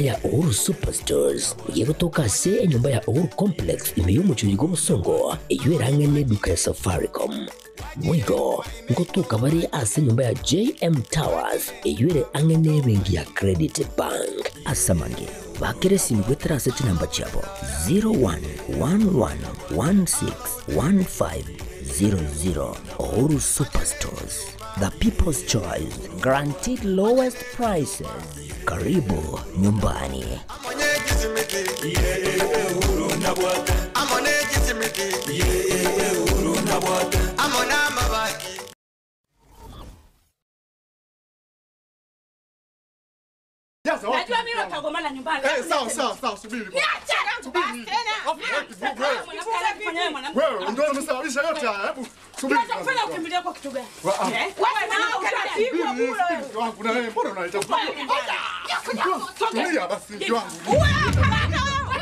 Ya Uhuru Superstores egegotoka ase enyomba ya Uhuru Complex ime y'omochie bw'Obosongo eyio ere ang'e n'eduka ya Safaricom. Boigo ngotoka bare ase enyomba ya JM Towers eyio ere ang'e n'ebenki ya Credit Bank. Ase amange, bakera esimi goetera ase chinamba chiabo 0111161500. Uhuru Superstores, the people's choice, guaranteed lowest prices. Karibu nyumbani. Najua mimi watagombana nyumbani. Eh, sawa sawa sawa, subiri. Niache yangu basi tena. Wewe ndio umesababisha yote haya. Hebu subiri. Kufanya ukimbilia kwa kitu gani? Wa- ah. Eh? Wewe mwanamke unapigwa Subiri, bure. subiri, mke wangu na wewe mbona unaleta Tulia basi mke wangu. Wewe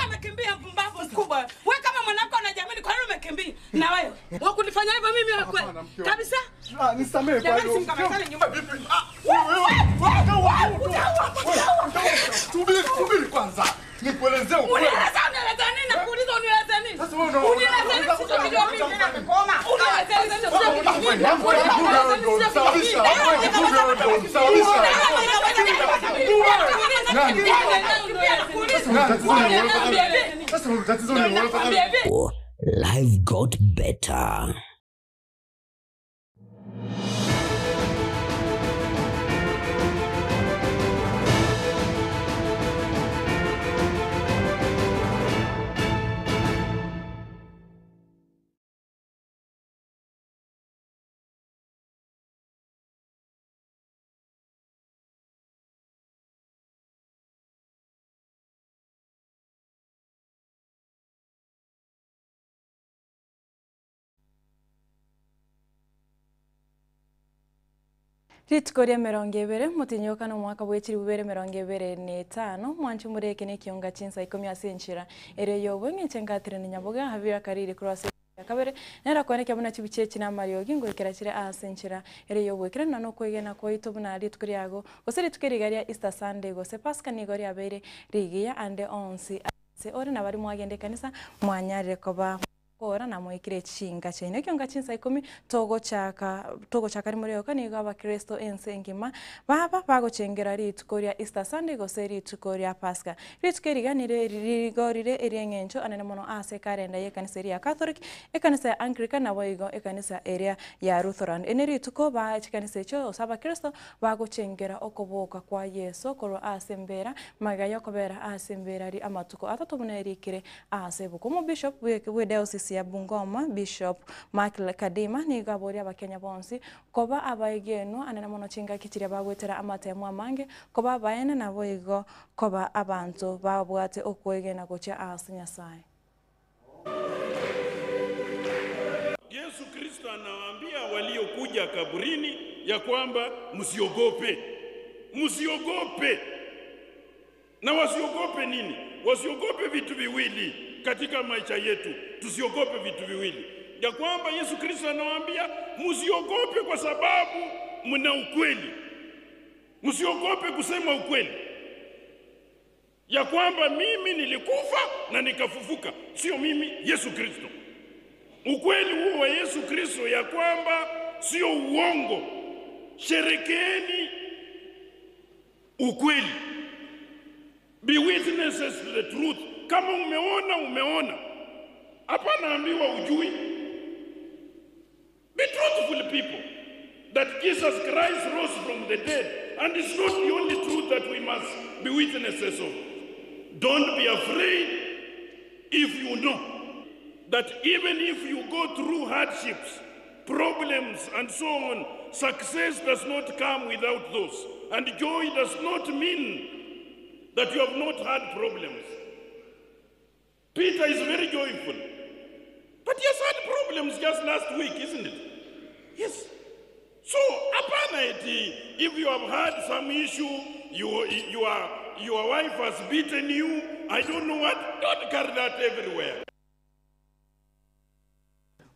umekimbia mpumbavu mkubwa. Wewe kama mwanamke unajiamini kwa nini umekimbia? Na wewe wakunifanya hivyo mimi wewe kweli? Hapana, mke wangu. Kabisa? Ah, nisamehe kwa Jamani hilo. simkamatane nyumba. Vipi? Ah, wewe, wewe, wewe, wewe, Subiri, subiri kwanza. Nikuelezee ukweli. Unieleza unieleza nini? Nakuuliza unieleza nini? Sasa wewe una- Unieleza nini sichokijua mimi? Unieleza nini sichokijua mimi? Sasa tatizo ni wewe. Life got better. Rituko ria 20 motinyoka na omwaka bwa 2025 mwanchi mureke na ekionga chinsa 10 ase enchera ere yobong'enche ngatire na nyaboga habira kariri korwa ase ya kabere nera kwaneka buna chibiche echi na amariogi ngoikera chire ase enchera ere yobwekere na nokwegena kwaito buna rituko riago gose rituko eriga ria Easter Sunday gose Pasaka nigo riabeire rigiya ande onsi ase ore na bari mwagenda ekanisa mwanyarire koba kora na mwikire chinga chaino ekionga chinsa 10 togochaka togochaka rimorioka nigo abakristo ense engima baba bagochengera rituko ria Easter Sunday gose rituko ria Pasaka rituko eriga nire rigorire erieng'encho anene mono ase ekarenda ya ekanisa eria ya Catholic ekanisa ya Anglican nabo igo ekanisa eria ya Lutheran ene rituko ba chikanisa echio gose abakristo bagochengera okoboka kwa Yeso korwa ase embera magega ya okobera ase embera ri amatuko atato buna erikire ase ebuku omobishop bwe diocese ya Bungoma Bishop Michael Kadima nigo aboria abakenya bonsi koba abaegenwa anene mono chingaki chiria bagwetera amatemo amange koba abaene nabo igo koba abanto babwate okwegena gochia ase Nyasaye. Yesu Kristo anawaambia waliokuja kaburini ya kwamba msiogope, msiogope. Na wasiogope nini? Wasiogope vitu viwili katika maisha yetu, tusiogope vitu viwili, ya kwamba Yesu Kristo anawaambia msiogope kwa sababu mna ukweli, msiogope kusema ukweli ya kwamba mimi nilikufa na nikafufuka, sio mimi, Yesu Kristo. Ukweli huo wa Yesu Kristo ya kwamba sio uongo. Sherekeeni ukweli, be witnesses to the truth. Kama umeona umeona, hapana ambiwa ujui. Be truthful people that Jesus Christ rose from the dead, and it's not the only truth that we must be witnesses of. Don't be afraid if you know that even if you go through hardships, problems, and so on, success does not come without those. And joy does not mean that you have not had problems. Peter is very joyful, but he has had problems just last week, isn't it? Yes. So, apparently, if you have had some issue, your wife has beaten you, I don't know what, don't carry that everywhere.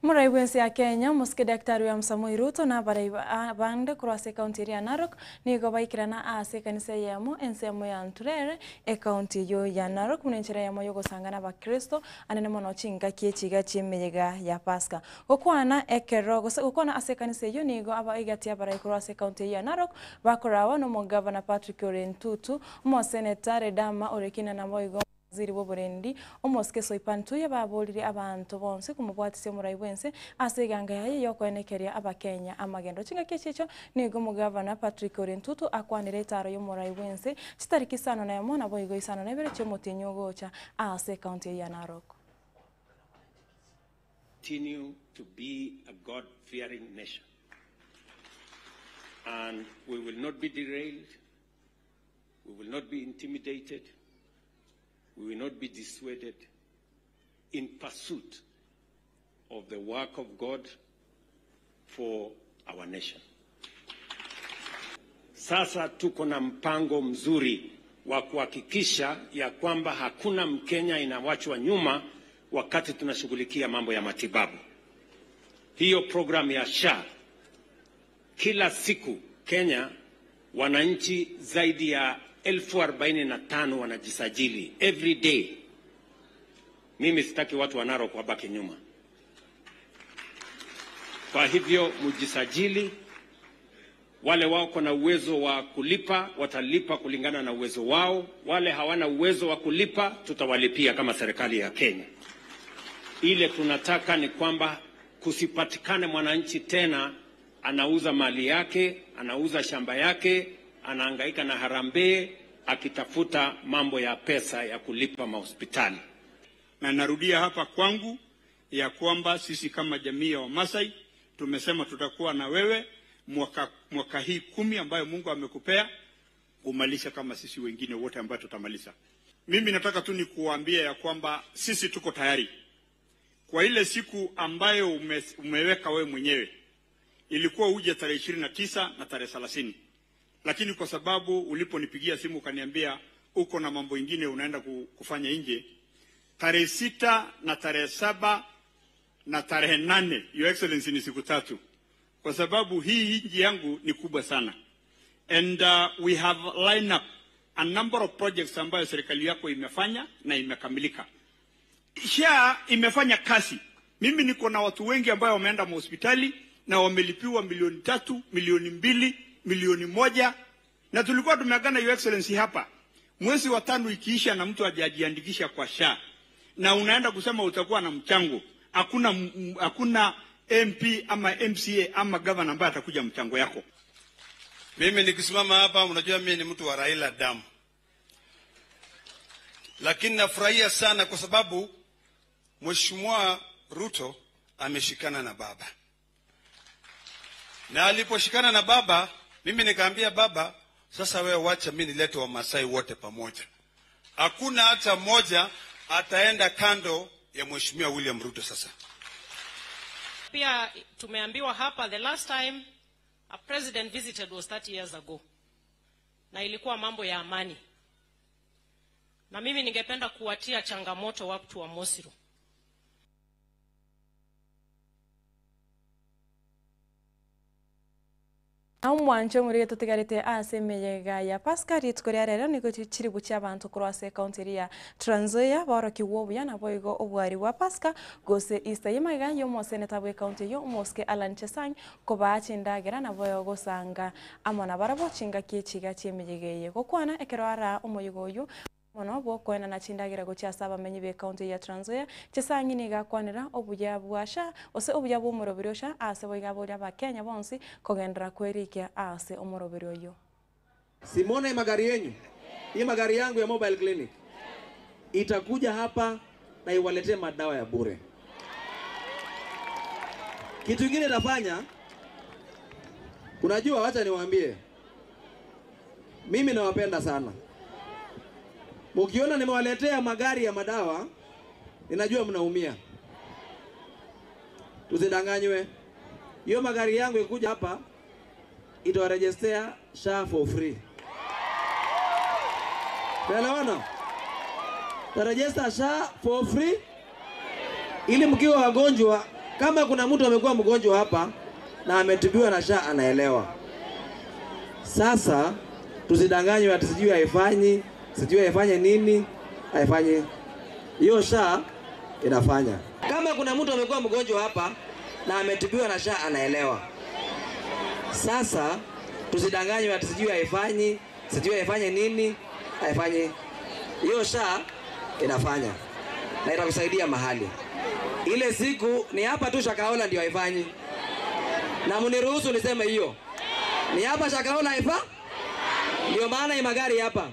Omorai bw'ense ya Kenya, omosike Daktari William Samoei Ruto na abarai bande korwa ase ekaunti eria ya Narok nigo baikerana ase ekanisa eyemo ensemo ya Nturere ekaunti eyio ya Narok buna enchera eyemo yogosangana abakristo anene mono chingaki echiga chi'emeyega ya Pasaka. Gokwana ekero gose gokwana ase ekanisa eyio nigo aba egati y'abarai korwa ase ekaunti eyio ya Narok bakorawa na omogavana Patrick Ole Ntutu, omoseneta Ledama Ole Kina naboigo Waziri bw'oborendi, omosike Soipan Tuya baborire abanto bonsi komobwatisia omorai bw'ense ase eganga yaye y'okoenekeria Abakenya amagendo. Chingaki echi echio nigo omogavana Patrick Ole Ntutu akwanire etaro y'omorai bw'ense chitariki isano na emo naboigo isano na ibere chi'omotienyi ogocha ase ekaunti eye ya Narok. Continue to be a God-fearing nation and we will not be derailed, we will not be intimidated, we will not be dissuaded in pursuit of the work of God for our nation. Sasa tuko na mpango mzuri wa kuhakikisha ya kwamba hakuna Mkenya inawachwa nyuma wakati tunashughulikia mambo ya matibabu. Hiyo programu ya SHA, kila siku Kenya wananchi zaidi ya 45,000 wanajisajili every day. Mimi sitaki watu wa Narok wabaki nyuma. Kwa hivyo mjisajili. Wale wako na uwezo wa kulipa watalipa kulingana na uwezo wao, wale hawana uwezo wa kulipa tutawalipia kama serikali ya Kenya. Ile tunataka ni kwamba kusipatikane mwananchi tena anauza mali yake, anauza shamba yake, anahangaika na harambee akitafuta mambo ya pesa ya kulipa mahospitali. Na narudia hapa kwangu ya kwamba sisi kama jamii ya Wamasai tumesema tutakuwa na wewe mwaka hii 10 ambayo Mungu amekupea kumalisha kama sisi wengine wote ambao tutamaliza. Mimi nataka tu nikuambie ya kwamba sisi tuko tayari kwa ile siku ambayo umeweka wewe mwenyewe. Ilikuwa uje tarehe 29 na tarehe 30. Lakini kwa sababu uliponipigia simu ukaniambia uko na mambo ingine unaenda kufanya nje, tarehe 6 na tarehe 7 na tarehe 8, Your Excellency, ni siku 3. Kwa sababu hii nchi yangu ni kubwa sana. And we have lined up a number of projects ambayo serikali yako imefanya na imekamilika. SHA imefanya kazi. Mimi niko na watu wengi ambao wameenda hospitali na wamelipiwa milioni 3, milioni 2, milioni 1. Na tulikuwa tumeagana Your Excellency hapa. Mwezi wa 5 ikiisha na mtu hajajiandikisha kwa SHA na unaenda kusema utakuwa na mchango, hakuna MP ama MCA ama governor ambaye atakuja mchango yako. Mimi nikisimama hapa, mnajua mimi ni mtu wa Raila damu. Lakini nafurahia sana kwa sababu Mheshimiwa Ruto ameshikana na baba. Na aliposhikana na baba, mimi nikaambia baba, sasa wewe wacha mimi nilete Wamasai wote pamoja. Hakuna hata mmoja ataenda kando ya Mheshimiwa William Ruto sasa. Pia tumeambiwa hapa the last time a president visited was 30 years ago. Na ilikuwa mambo ya amani. Na mimi ningependa kuwatia changamoto watu wa Mosiro. Omwancho muri tutigarite ase emeyega ya Pasaka rituko ria rero nigo chiribu chia abanto korwa ase ekaunti eria ya Trans Nzoia baorokiwa obuya naboigo obwari bwa Pasaka gose Easter yemaiga ya omoseneta bwa ekaunti eyo omosike Allan Chesang kobaa chindagera naboigo gosanga amo nabarabwo chingaki echiga chia emeyega eye gokwana ekero ara omoyigo oyo mono bwokoena na chindagera gochia ase abamenyi ba ekaunti ya Trans Nzoia Chesang niga akwanera obuya bwa SHA ose obuya bwa omoroberi o SHA ase boiga boria abakenya bonsi kogendera kwerikia ase omoroberi oyo. Simone magari yenyu, hii magari yangu ya mobile clinic itakuja hapa na iwaletee madawa ya bure. Kitu kingine itafanya, unajua, wacha niwaambie, mimi nawapenda sana. Mkiona nimewaletea magari ya madawa, ninajua mnaumia. Tusidanganywe. Hiyo magari yangu ikuja hapa itawarejestea SHA for free. Tunaelewana? Tarejestea SHA for free ili mkiwa wagonjwa Kama kuna mtu amekuwa mgonjwa hapa na ametibiwa na SHA anaelewa. Sasa tusidanganywe ati sijui haifanyi, sijui haifanye nini, haifanyi. Hiyo SHA inafanya. Kama kuna mtu amekuwa mgonjwa hapa na ametibiwa na SHA anaelewa. Sasa tusidanganywe ati sijui haifanyi, sijui haifanye nini, haifanyi. Hiyo SHA inafanya na itakusaidia mahali. Ile siku ni hapa tu Shakahola ndio haifanyi, na mniruhusu niseme hiyo ni hapa Shakahola haifa, ndio maana hii magari hapa.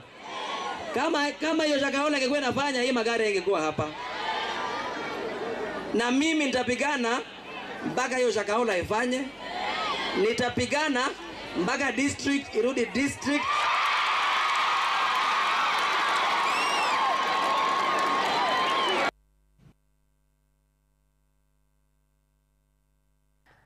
Kama kama hiyo Shakahola ingekuwa inafanya hii magari ingekuwa hapa, na mimi nitapigana mpaka hiyo Shakahola ifanye. Nitapigana mpaka district irudi district.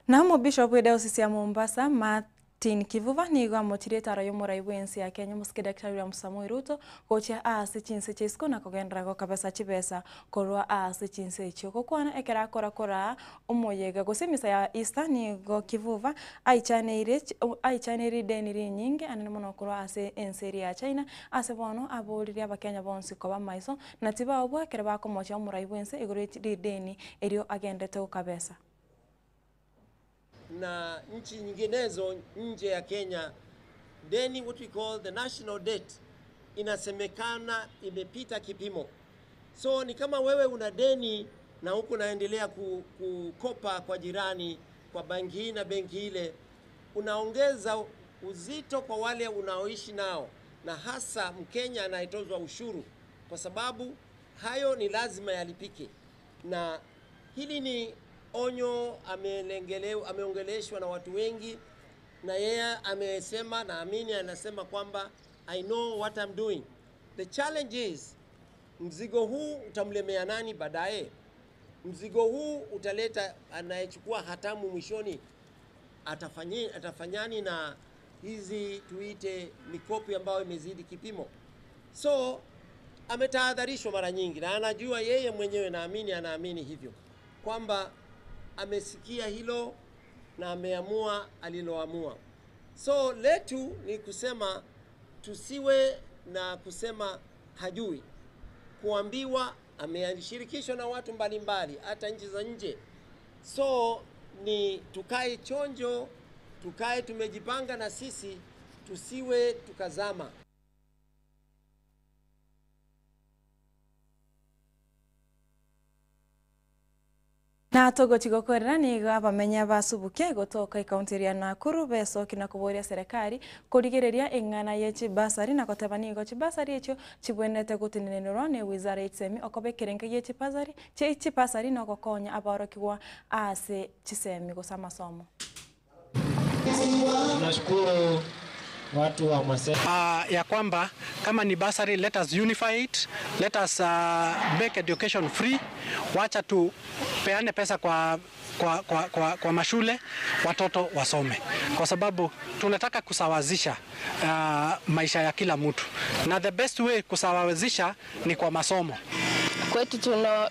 Namo Bishop wa Diocese ya Mombasa Martin Kivuva nigo amochirie etaro ya omorai bwa ensi ya Kenya omosike Daktari William Samoei Ruto gochia ase chinse chia isiko na kogenderera gokabesa chibesa korwa ase chinse echio. Gokwana ekero akora koraa omoyega gose emisa ya Easter nigo Kivuva aichaneire aichaneire rideni rinyinge anene mono korwa ase ense eria ya China ase bono aboririe abakenya bonsi koba maiso na tibaobua ekero bakomochia omorai bwa ense igoro ya rideni erio agenderete gokabesa. Na nchi nyinginezo nje ya Kenya, deni what we call the national debt inasemekana imepita kipimo. So ni kama wewe una deni na huku unaendelea kukopa kwa jirani, kwa benki hii na benki ile, unaongeza uzito kwa wale unaoishi nao, na hasa Mkenya anayetozwa ushuru, kwa sababu hayo ni lazima yalipike. Na hili ni onyo ameongeleshwa na watu wengi, na yeye amesema, naamini anasema kwamba I know what I'm doing. The challenge is mzigo huu utamlemea nani baadaye? Mzigo huu utaleta anayechukua hatamu mwishoni atafanyani na hizi tuite mikopo ambayo imezidi kipimo. So ametahadharishwa mara nyingi na anajua yeye mwenyewe, naamini anaamini hivyo kwamba amesikia hilo na ameamua aliloamua. So letu ni kusema tusiwe na kusema hajui. Kuambiwa ameshirikishwa na watu mbalimbali hata nchi za nje. So ni tukae chonjo, tukae tumejipanga na sisi tusiwe tukazama. Na togochi gokorera nigo abamenya basubuke gotoka ekaunti ya Nakuru besoki na kuboria serikali kurigereria eng'ana ye chibasari na goteba nigo chibasari echio chibwenete gotenenerwa ne wizara ya chisemi okoba ekerengo gie chipasari chie chipasari na ogokonya abaorokigwa ase chisemi gose amasomo. Tunashukuru watu wa Maseno. Ya kwamba kama ni bursary, let us unify it, let us make education free. Wacha tupeane pesa kwa mashule watoto wasome, kwa sababu tunataka kusawazisha maisha ya kila mtu, na the best way kusawazisha ni kwa masomo. Kwetu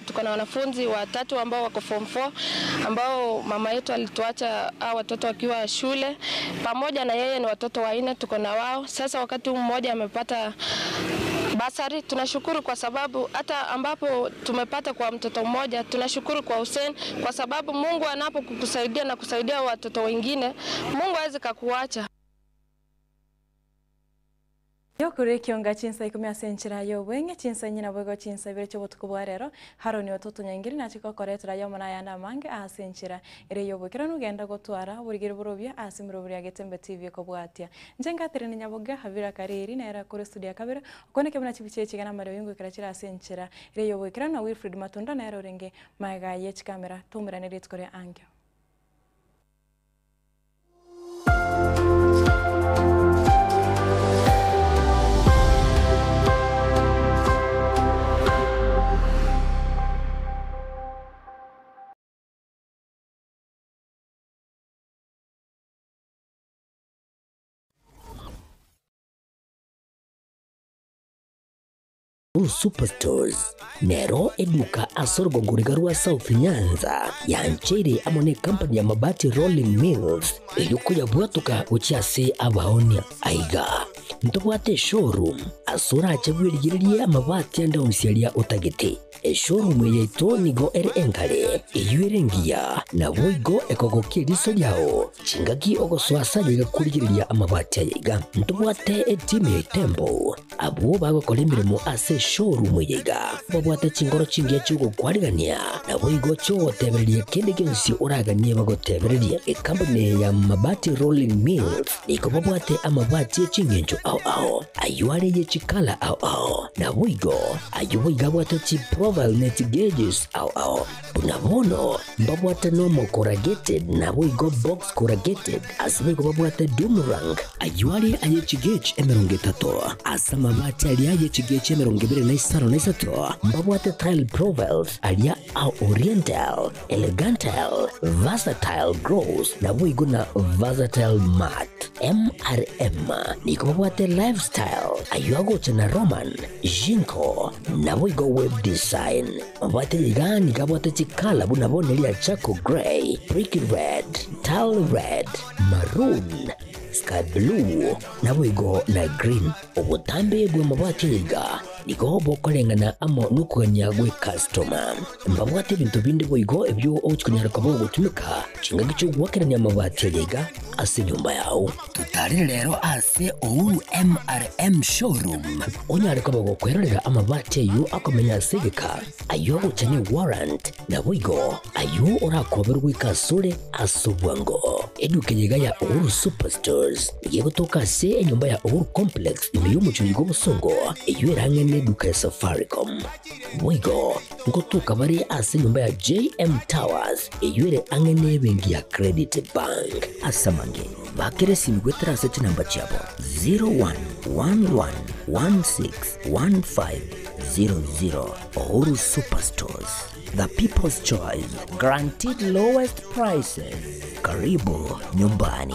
tuko na wanafunzi watatu ambao wako form 4 ambao mama yetu alituacha hao watoto wakiwa shule. Pamoja na yeye ni watoto wanne tuko na wao. Sasa wakati mmoja amepata basari, tunashukuru kwa sababu hata ambapo tumepata kwa mtoto mmoja, tunashukuru kwa Hussein kwa sababu Mungu anapokukusaidia na kusaidia watoto wengine, Mungu hawezi kukuacha. Yokure kionga chinsa ikumi ase enchera ya obweng'e chinsa nyina bwego chinsa ibere chia obotuko bwa rero haroni ototo nyangiri nachiko koretera yomo na ayande amange ase enchera ere ya obwekero nogenda gotwara oborigeri borobia ase emirobori ya Getembe TV ekobwatia. Inche ngatire ni Nyaboga Habira Kariri nere akore studio ya kabere okwane buna chibicha echi iga namare oyongo ekero chire ase enchera ere ya obwekero na Wilfred Matunda nere orenge maega ya chikamera toumerane rituko ria angio. Uhuru Superstores nero eduka ase orogongo riga rwa South Nyanza yancheire amo ne company ya Mabati Rolling Mills erio koyabwatoka gochia ase abaonia. Aiga ntobwate eshowroom ase orache bwerigererie amabati ande onsi aria otagete. Eshowroom eye yaito nigo ere enkare, eyio ere engiya, naboigo ekogokia eriso riao chingaki ogosoa ase aye iga korigereria amabati aye iga. Ntobwate etimu ya Itembo Abwo bagokora emeremo ase eshowroom eye iga babwate chingoro chingiya chi'ogokwarigania, naboigo chi'ogotebereria kende gionsi oraganie bagotebererie. Ekampuni eye ya Mabati Rolling Mills nigo babwate amabati e ching'encho ao ao, ayio are ye chikala ao ao, naboigo ayio boigo abwate chiprofile ne chigeges ao ao. Buna bono mbabwate normal corrugated naboigo box corrugated, ase boigo babwate doom rank, ayio are aye chigauge 30, ase amabati aria aye chigauge 25, mbabwate tile profiles aria a oriental, elegantal, versatile gloss naboigo na versatile matte. MRM nigo babwate lifestyle, ayio agocha na Roman, Jinko, naboigo web design. Mabwate iga nigo abwate chikala buna bono eria charcoal grey, brick red, tile red, maroon, sky blue, naboigo na green. Obotambe bw'amabati aya iga nigo bokoreng'ana amo nokogania gw'ecustoma. Mbabwate ebinto binde boigo ebio ogochi konyara koba ogotumeka chingaki chi'ogoakerania amabati aya iga ase enyomba yao. Totarire rero ase Uhuru MRM Showroom onyare koba gokwerorera amabati ayio akomenya ase egeka, ayio agocha ne warrant, naboigo ayio orakoberwe goika asore ase obwango. Eduka eye iga ya Uhuru Superstores nigo egotoka ase enyomba ya Uhuru Complex ime y'omochie oyo bw'Obosongo, eyio ere ang'e neduka ya Safaricom. Boigo ngotoka bare ase enyomba ya JM Towers eyio ere ang'e nebenki ya Credit Bank. Ase amange, bakera esimi goetera ase chinamba chiabo 0111161500. Uhuru Superstores, the people's choice, guaranteed lowest prices. Karibu nyumbani.